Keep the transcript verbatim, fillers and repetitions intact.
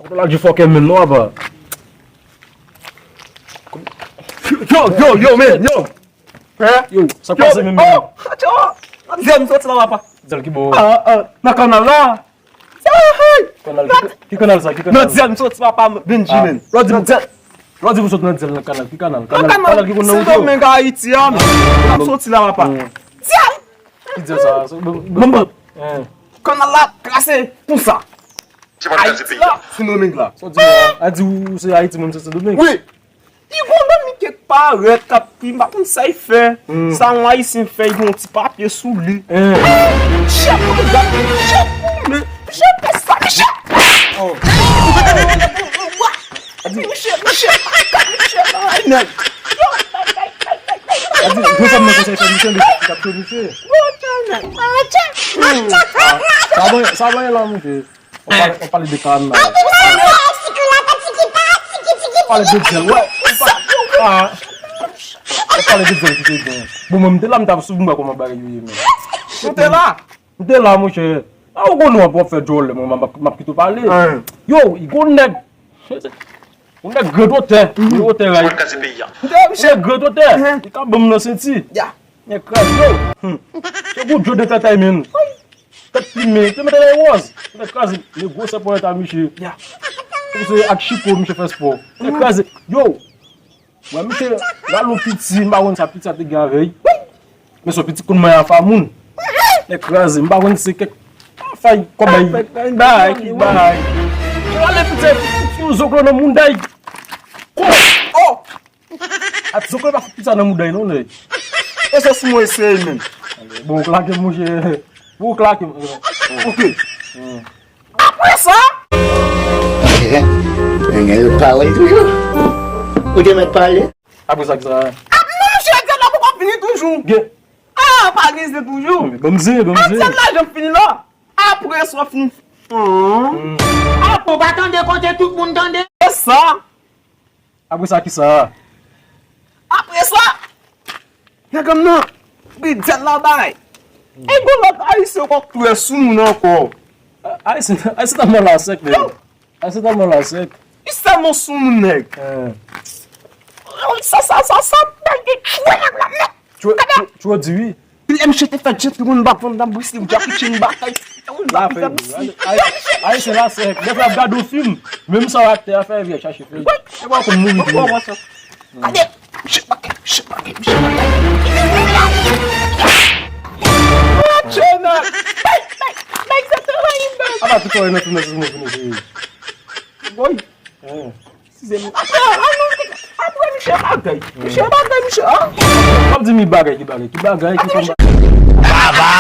Ou la di fòkè menm non apa. Yo, yo, yo, men, yo. Yo, sa k pase menm menm? Zèl m soti la apa. Zèl ki bò? Nan kanal la. Kanal ki, ki kanal sa? Ki kanal? Nan zèl m soti papa Benjamin. Lò di m zèl. Lò di m soti nan zèl nan kanal. Ki kanal? Kanal, kanal ki konn nan wout yo. Sendomeng Ayiti a, men. M soti la apa. Zèl. Ki zèl sa? Kanal la trase konsa. Ayiti la, Sendomeng la. Sa w di la? A di ou se Ayiti, mwen se Sendomeng. Wi. Li gon lòt mi kèk parèt k ap, m pa konn sa l fè. Sa yon Ayisyen fè, li gen yon ti papye sou li. Chèf, mwen gad, chèf, men, chèf fè sa, men chèf. Misye, misye, misye, ay, nèg. Yo, bay, bay, bay, bay, bay. Gon fanm nan konsa, fè misye, li t ap jwe misye. Sa mwen, sa mwen la, misye. Ou pale, ou pale de kanal. Ou pale de zèl, wè. Ou pa-, ah. Ou pale de zèl ki te gen. Bon, mwen, m te la, m t ap swiv, m wè kòman bagay yo ye, men. Ou te la? M te la, monchè. A, ou konnen w ap fè djòl, mwen, m ap, m ap kite w pale. Yo, i gon nèg. Yon nèg grann otè. Yon otè ray. Yon nèg grann otè. Li ka ban m nan senti. Nèg kraze. Se gwo djòl de tèt ay, men. Tèt plimen, te mete nan wòz. Tèt kraze, men gwosè ponyèt a misye. Kòmsi ak chiko misye fè spò. Tèt kraze. Yo, mwen misye, la lon piti, m pa konn sa piti a te gen avè l. Men se yon piti konn manyen afa moun. Tèt kraze, m pa konn se kèk afay kòbay. Bay, bay, bay. Yo, ale piti, piti, yon zoklo nan mouda l. Oh! Ati zoklo pa fout piti sa nan mouda l non, nèg. E se si mwen eseye menm. Bon, ou klake, monchè. Ou klake, monchè. Ok. Apre sa. Nèg yo pawòl toujou. Ou te mèt pale. Apre sa, ki sa? Ap non, monchè, zèl la poko fini toujou. Gen. Ah, pa gen zèl toujou. Ban m zen, ban m zen. Zèl la janm fini la. Apre sa, fini. Apre, ou pa tande kote tout moun tande? E sa. Apre sa, ki sa? Apre sa, nèg an nan, bidèl la bay. E gon lòt Ayisyen ankò k twè sou moun ankò. Ayisyen, Ayisyen tèlman la sèk, men. Ayisyen tèlman la sèk. Li sèlman sou moun, nèg. Sa, sa, sa, sa, nèg ki tchwe nèg la nèt. Tchwe, tchwe, tchwe di wi. Lè misye te fè gentleman, m pa konn nan bouch li, Jackie Chan batay. Ayisyen la sèk. Dèfwa ap gade yon fim, menm sa aktè a fè, vye chache fè. E pa konn mouri tou. Gade, misye bagay, misye bagay, misye bagay. Apa tout kòrè nan fim nan se mwen fini. Boy. Size m. Apre, apre, misye bagay. Misye bagay, misye, ah. W ap di mi bagay, ki bagay, ki bagay, ki konba. Baba,